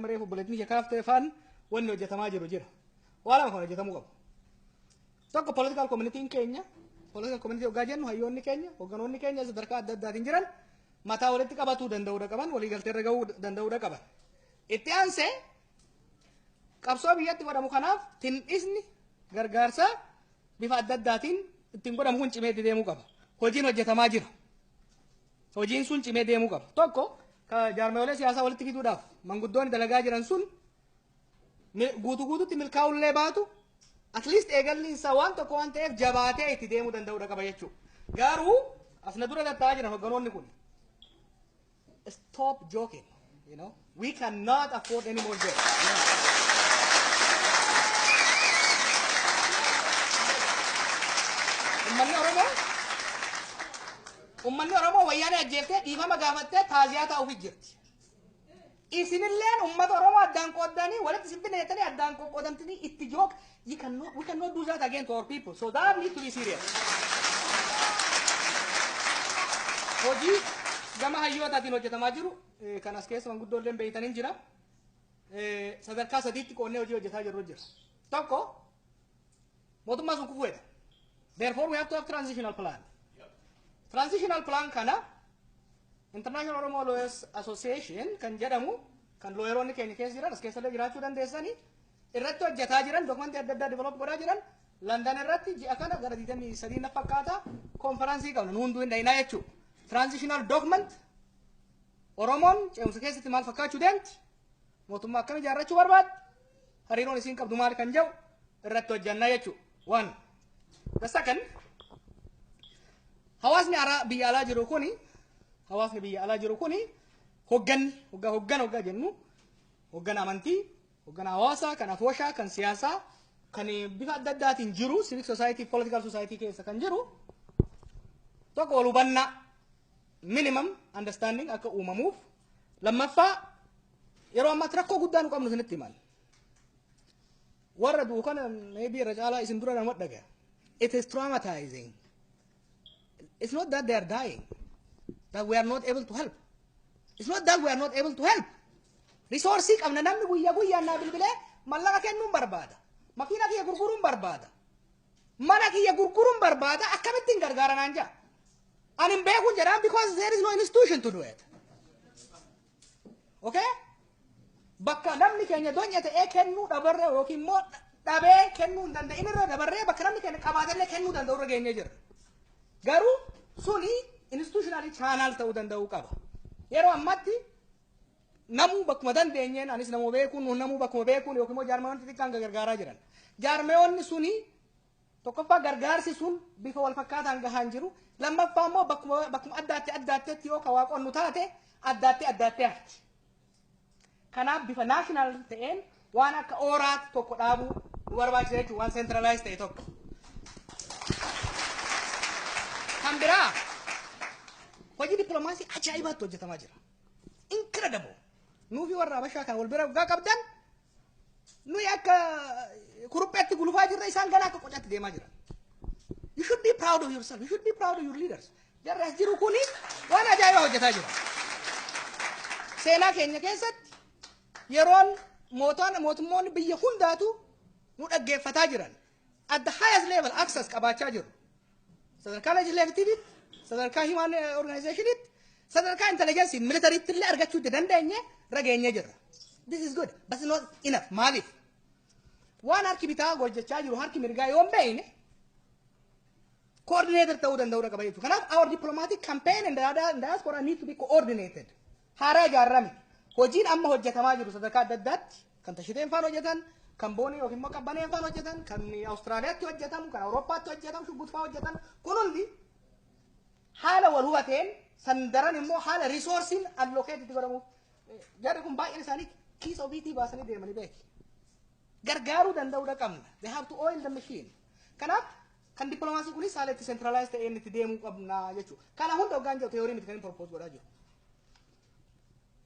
Reefu obboleettiin ishee kaaftee faan wanni hojjetamaa jiru jira. Waa lama kan hojjetamuu qabu. Tokko, political communityn keenya, political community hoggaa jennu hayyoonni keenya, hogganoonni keenya sadarkaa adda addaatiin jiran mataa walitti qabatuu danda'uudha qaban, waliigaltee irra gahuu danda'uudha qaban. Itti aansee qabsoo biyyatti godhamu kanaaf tindhisni gargaarsaa bifa adda addaatiin ittiin godhamu kun cimee itti deemuu qaba. Hojiin hojjetamaa jira. Hojiin sun cimee deemuu qaba. Tokko, ka jaarmayolee siyaasaa walitti fiduudhaaf manguddoonni dalagaa jiran sun guutuu guututti milkaa'ullee baatu, at least eegalli isaa waan tokko waan ta'eef jabaatee itti deemuu danda'uudha qaba jechuudha. Garuu asna dura tattaa'aa jiran hogganoonni kun, stop joking. We cannot afford any more jokes. Ummanni Oromoo wayyaanee ajjeeftee, dhiifama gaafattee, taaziyaa taa'uuf jirti. Isinilleen ummata Oromoo addaan qooddanii walitti isin finna jettanii addaan qoqqoodamtanii itti joke, you cannot, we cannot do that again to our people. So that need to be serious. Hojii gama hayyootaatiin hojjetamaa jiru kan as keessa manguddoolleen beeytanii jira. Sadarkaa sadiitti qoonnee hojii hojjetaa jirru jira. Tokko, mootummaa sun kufuudha. Therefore, we have to have transitional plan. Transitional plan kana International Oromo Lawyers Association kan jedhamu, kan lawyeroonni keenya keessa jiran as keessallee jiraachuu dandeessanii, irratti hojjetaa jiran, dokumentii adda addaa develop godhaa jiran. London irratti ji'a kana gara 23 na fakkaata konferansii qabna, nu hunduu hin dhayinaa jechuudha. Transitional document, Oromoon ce'umsa keessatti maal fakkaachuu deemti, mootummaa akkam ijaarrachuu barbaaddi, hariiroon isiin qabdu maal kan jedhu irratti hojjannaa jechuudha. One. The second, hawaasni biyya alaa jiru kuni, hawaasni biyya alaa jiru kuni, hogganni hoggaa hoggan hoggaa jennu hoggana amantii, hoggana hawaasaa, kan afooshaa, kan siyaasaa, kan bifa adda addaatiin jiru, civic society, political society keessa kan jiru tokko, wal hubannaa, minimum understanding akka uumamuuf. Lammaffaa, yeroo ammaatti rakkoo guddaa nu qabnu isinitti himan. Warra du'u kana maybe irra caalaa isin dura nama dhagaya. It is traumatizing. It's not that they are dying, that we are not able to help. It's not that we are not able to help. Resource qabna. Namni guyyaa guyyaan naa bilbilee mallaqa kennuun barbaada. Makiina kiyya gurguruun barbaada. Mana kiyya gurguruun barbaada, akkamittiin gargaara naan jaa. Ani hin beekuun jedhaan, because there is no institution to do it. Okay? Bakka namni keenya donya ta'ee kennuu dhabarra yookiin immoo dhabee kennuu hin danda'in irra dabarree bakka namni keenya qabaatellee kennuu danda'u irra geenyee jirra. Garuu suni institutionally channel ta'uu danda'uu qaba. Yeroo ammatti namuu bakkuma dandeenyeen, anis namuu beekuun, nuun namuu bakkuma beekuun yookiin immoo jaarmayoonni xixiqqaan gargaaraa jiran. Jaarmayoonni suni, tokkoffaa, gargaarsi sun bifa wal fakkaataan gahaa hin jiru. Lammaffaa immoo bakkuma addaatti addaatteetti yoo ka waa qonnu taate addaatti addaattee hafti. Kanaaf bifa national ta'een waan akka ooraatti tokko dhaabuu nu barbaachisa jechuudha, waan centralize ta'e tokko. Kan biraa, hojii dippiloomaasii ajaa'ibaatti hojjetamaa jira. Incredible. Nuufi warra Habashaa kan wal bira waggaa qabdan, nuyi akka kurupheetti gulufaa jirra, isaan ganaa akka qocaatti deemaa jiran. You should be proud of yourself. You should be proud of your leaders. Jarri as jiru kuni waan ajaa'ibaa hojjetaa jira. Seenaa keenya keessatti yeroon mootummoonni biyya hundaatu nu dhaggeeffataa jiran. At the highest level access qabaachaa jiru. Sadarkaa legislative'itti, sadarkaa human organizationitti, sadarkaa intelligence militarytti illee argachuu itti dandeenye rageenyee jirra. This is good, but not enough. Maaliif? Waan harki bitaa hojjechaa jiru harki mirgaa yoo hin beekne coordinated ta'uu danda'uu qaba jechuudha. Kanaaf our diplomatic campaign in the diaspora need to be coordinated. Haaraa ijaarame. Hojiin amma hojjetamaa jiru sadarkaa adda addaatti kan Tashiteen faan hojjetan, kan Boonii yookiin immoo Qabbaneen faan hojjetan, kan Awustiraaliyaatti hojjetamu, kan Awurooppaatti hojjetamu, Shuggut faa hojjetan, kun hundi haala wal hubateen sandaran immoo haala resourceiin allocate itti godhamuuf. Jarri kun baay'een isaanii kiisa ofiitii baasanii deemanii beeki. Gargaaruu danda'uudha qabna. They have to oil the machine. Kanaaf kan dippiloomaasii kunis haala itti centralize ta'een itti deemuu qabna jechuudha. Kana hunda hoggaan jiru theory miti kan inni propose godhaa jiru.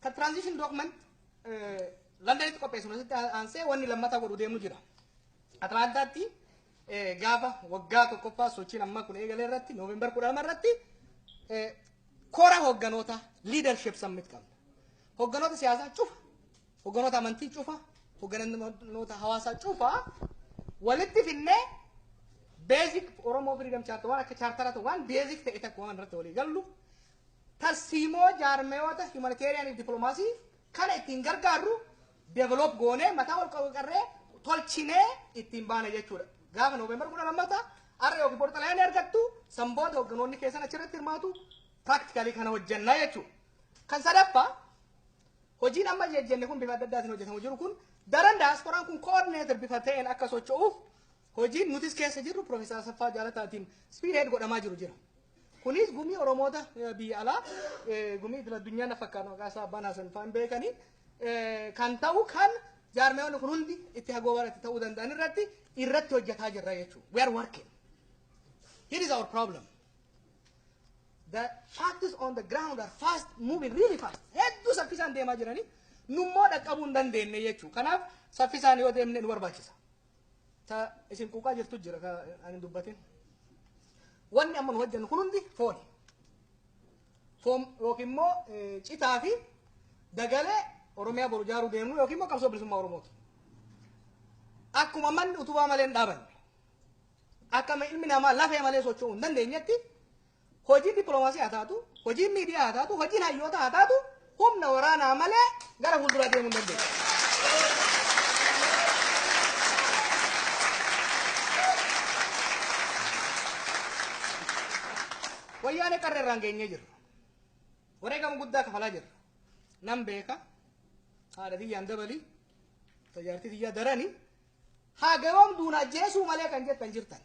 Kan transition document Londonitti qopheessu asitti aansee wanni lammataa godhu deemu jira. Atlaantaatti gaafa waggaa tokkoffaa sochiin ammaa kun eegalee irratti, November 12 irratti, kora hogganoota leadership summit qabna. Hogganoota siyaasaa cufa hogganoota amantii cufa, hogganoota hawaasaa cufa walitti finnee basic Oromoo Freedom Charter, waan akka charter waan basic ta'e tokko waan irratti walii gallu, tarsiimoo jaarmeewota humanitarian fi diplomaasii kana ittiin gargaarru develop goonee, mataa wal qarree tolchinee ittiin baane jechuudha. Gaafa November 12 har'a yookiin boru xalayaan argattu, san booda hogganoonni keessan achirratti hirmaatu, practically kana hojjannaa jechuudha. Kan sadaffaa, hojiin amma jenne kun bifa adda addaatiin hojjetamu jiru kun daran diasporaan kun coordinator bifa ta'een akka socho'uuf hojiin nutis keessa jirru Profeesar Asaffaa Jaalataatiin spearhead godhamaa jiru jira. Kunis gumii Oromoota biyya alaa, gumii idil addunyaa na fakkaatu, maqaa isaa abbaan Hasan fa'aan beekanii kan ta'u, kan jaarmeewwan kun hundi itti hagoobaratti ta'uu danda'an irratti hojjetaa jirra jechuudha. We are working. Here is our problem. The facts on the ground are fast moving, really fast. Hedduu saffisaan deemaa jiranii nummoo dhaqqabuu hin dandeenye jechuudha. Kanaaf saffisaan yoo deemne nu barbaachisa. Ta isin quuqaa jirtu jira ka ani hin dubbatin. Wanni amma nu hojjennu kun hundi fooni. Foon yookiin immoo citaa fi dagalee Oromiyaa boru ijaaruu deemnu yookiin immoo qabsoo bilisummaa Oromooti. Akkuma manni utubaa malee hin dhaabanne, akkama ilmi namaa lafee malee socho'uu hin dandeenyetti, hojiin dippiloomaasii haa taatu, hojiin miidiyaa haa taatu, hojiin hayyoota haa taatu, humna waraanaa malee gara fuulduraa deemuu hin dandeenye. Wayyaanee qarree irraan geenyee jirra. Wareegama guddaa kafalaa jirra. Nan beeka. Haadha tiyyaan dabalii. Tajaajilti tiyyaa darani. Haa gabaam duuna ajjeesuu malee kan jettan jirtan.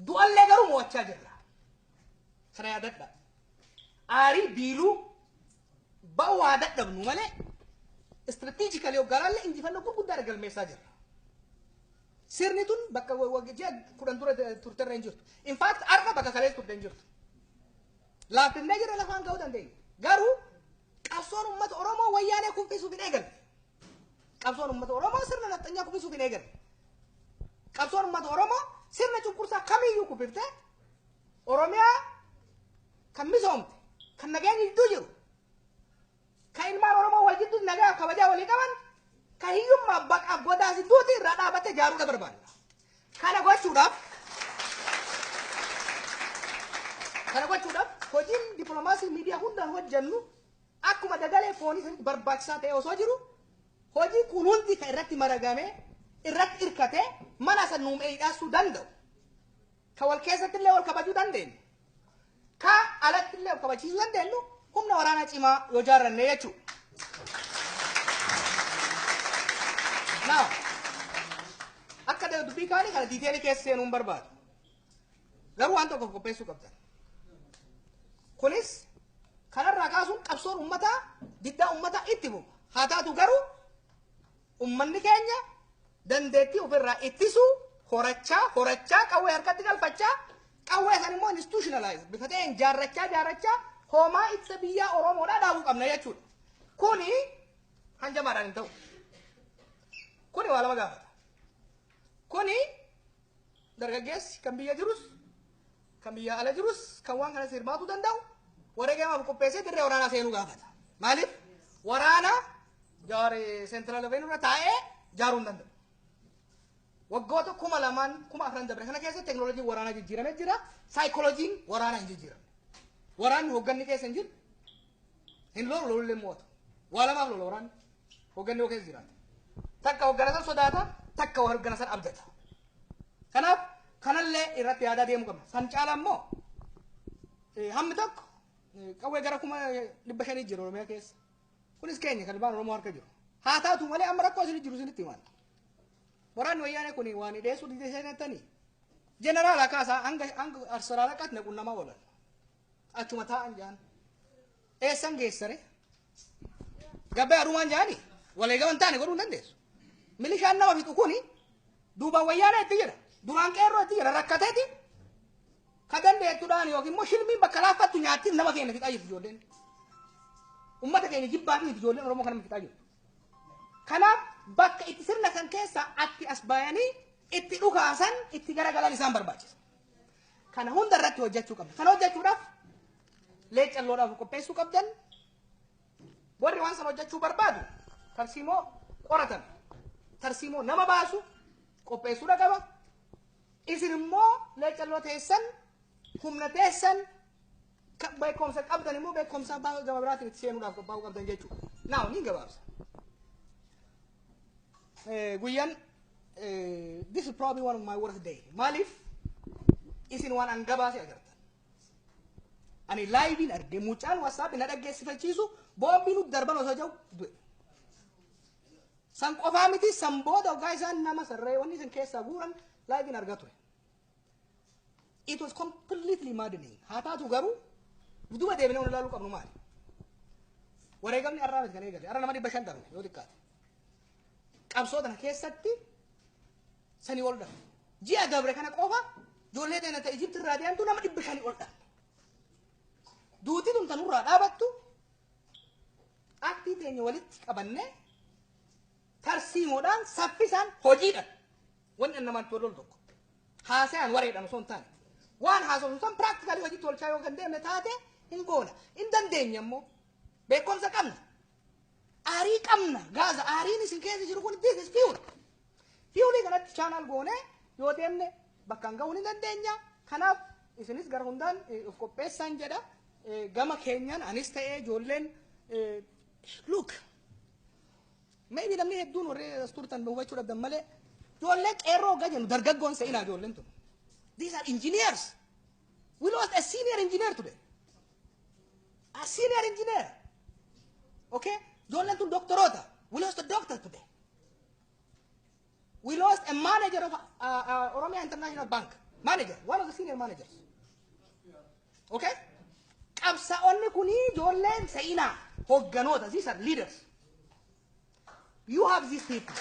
Du'allee garuu mo'achaa jirra. Kana yaadadha. Aarii biiluu ba'uu haa dadhabnu malee strategically hogganaallee injifannoo gurguddaa galmeessaa jirra. Sirni tun bakka ji'a 10 dura turterra hin jirtu. In fact, har'a bakka kaleessa turte hin jirtu. Laafinnee jira, lafaan ga'uu dandeenya. Garuu qabsoon uummata Oromoo wayyaanee kuffisuuf hin eegalle. Qabsoon uummata Oromoo sirna nafxanyaa kuffisuuf hin eegalle. Qabsoon uummata Oromoo sirna cunqursaa kamiyyuu kuffiftee Oromiyaa kan misoomte, kan nageenyi jidduu jiru, kan ilmaan Oromoo wal jidduu nagaa kabajaa walii qaban, kan hiyyummaa baqaaf godaansi duuti irraa dhaabattee ijaaruudha barbaadna. Kana gochuudhaaf hojiin dippiloomaasii miidiyaa hundaan hojjennu akkuma dagalee foonii sanitti barbaachisaa ta'e osoo jiru, hojii kun hundi kan irratti maragamee irratti hirkatee mana san nuum eeyidhaasuu danda'u. Ka wal keessatti illee wal kabajuu dandeenyu. Ka alatti illee wal kabachiisuu dandeenyu humna waraanaa cimaa yoo jaarranne jechuudha. Now, akka dubbii kaanii kana detail keessa seenuu hin barbaadu. Garuu waan tokko qopheessuu qabdan. Kunis kanarraa kaasuun qabsoon uummataa, diddaa uummataa itti fufa. Haa taatu garuu uummanni keenya dandeettii ofirraa ittisuu horachaa horachaa, qawwee harkatti galfachaa, qawwee san immoo institutionalize bifa ta'een jaarrachaa jaarrachaa hoomaa ittisa biyyaa Oromoodhaa dhaabuu qabna jechuudha. Kuni hanjamaadhaan hin ta'u. Kuni waa lama gaafata. Kuni dargaggeessi kan biyya jirus, kan biyya ala jirus, kan waan kanas hirmaatuu danda'u wareegamaaf qopheessee dirree waraanaa seenuu gaafata. Maaliif? Waraana Jawaar Central Avenue irra taa'ee jaaruu hin danda'u. Waggoota 2000 4000 dabre kana keessa teekinooloojiin waraanaa jijjiiramee jira. Saayikolojiin waraanaa hin jijjiiramne. Waraanni hoogganni keessa hin jiru. Hin lolu, lolullee mo'atu. Waa lamaaf lola waraanni. Hoogganni yoo keessa jiraate. Takka hooggana san sodaata, takka hooggana san abdata. Kanaaf kanallee irratti yaadaa deemuu qabna. San caala immoo hammi tokko qawwee gara 500,000 jira Oromiyaa keessa. Kunis keenya kan ilmaan Oromoo harka jiru. Haa taatu malee amma rakkoo isin jiru isinitti himan. Waraanni wayyaanee kun waan hidheessuu didee seenattanii. Jeneraala kaasaa hanga arsaraaraqaatti na qunnamaa oolan. Achuma taa'an jaan. Eessan geessare? Gabbee adumaan jaani waleegaman taane godhuu hin dandeessu. Milishaan nama fixu kuni duubaan wayyaanee itti jira. Duraan qeerroo itti jira, rakkateeti. Ka dandeettuudhaan yookiin immoo shilmiin bakka laaffattu nyaattiin nama keenya fixaa jirtu ijoolleen. Uummata keenya jibbaa fi ijoolleen Oromoo kana fixaa jirtu. Kanaaf bakka itti sirna kan keessa atti as bayanii itti dhukaasan, itti garagalan isaan barbaachisa. Kana hunda irratti hojjechuu qabna. Kana hojjechuudhaaf leecalloodhaaf qopheessuu qabdan. Warri waan sana hojjechuu barbaadu Tarsiimoo qoratame, tarsiimoo nama baasu qopheessuudha qaba. Isin immoo leecalloo teessan, humna teessan, beekumsa qabdan immoo beekumsa gama biraatiin itti seenuudhaaf qophaa'uu qabdan jechuudha. Now ni gabaabsa. Guyyaan, this is probably one of my worst day. Maaliif? Isin waan an gabaase agartan. Ani live-iin arge, mucaan WhatsApp na dhaggeessifachiisu boombii nutti darban osoo jiru du'e. San qofaa miti, san booda hoggaa isaan nama sarree wanni isin keessaa guuran live-iin argaa ture. It was completely maddening. Haa taatu garuu, duuba deebinee waan ilaaluu qabnu maali? Wareegamni har'aa miti kan eegale. Har'a nama 500 dhabne yoo xiqqaate. Qabsoo tana keessatti sanii ol dhabne. Ji'a dabre kana qofa ijoollee teena ta'e Ijipti irraa deemtu nama 500 ol dhabne. Duuti tun tanurraa dhaabattu aktii teenya walitti qabannee, tarsiimoodhaan, saffisaan, hojiidhaan. Wanni namaan tolu tokko haasayaan wareedhaan osoo hin taane, waan haasofnu san practically hojiitti oolchaa yoo kan deemne taate hin goona, hin dandeenya. Immoo beekumsa qabna, aarii qabna. Gaaza aariin isin keessa jiru kun, this is fuel. Fuelii kanatti channel goonee yoo deemne bakkaan gahuu ni dandeenya. Kanaaf isinis gara hundaan of qopheessaan jedha. Gama keenyaan anis ta'ee ijoolleen, look, maybe namni hedduun warri as turtan hubachuu dhabdan malee, ijoollee qeerroo hoggaa jennu dargaggoon se'inaa. Ijoolleen tun, these are engineers. We lost a senior engineer today, a senior engineer, okay? Ijoolleen tun doktoroota. We lost a doctor today. We lost a manager of Oromia International Bank, manager, one of the senior managers, okay? Qabsaa'onni kunii ijoolleen se'inaa hogganoota. These are leaders. You have these people.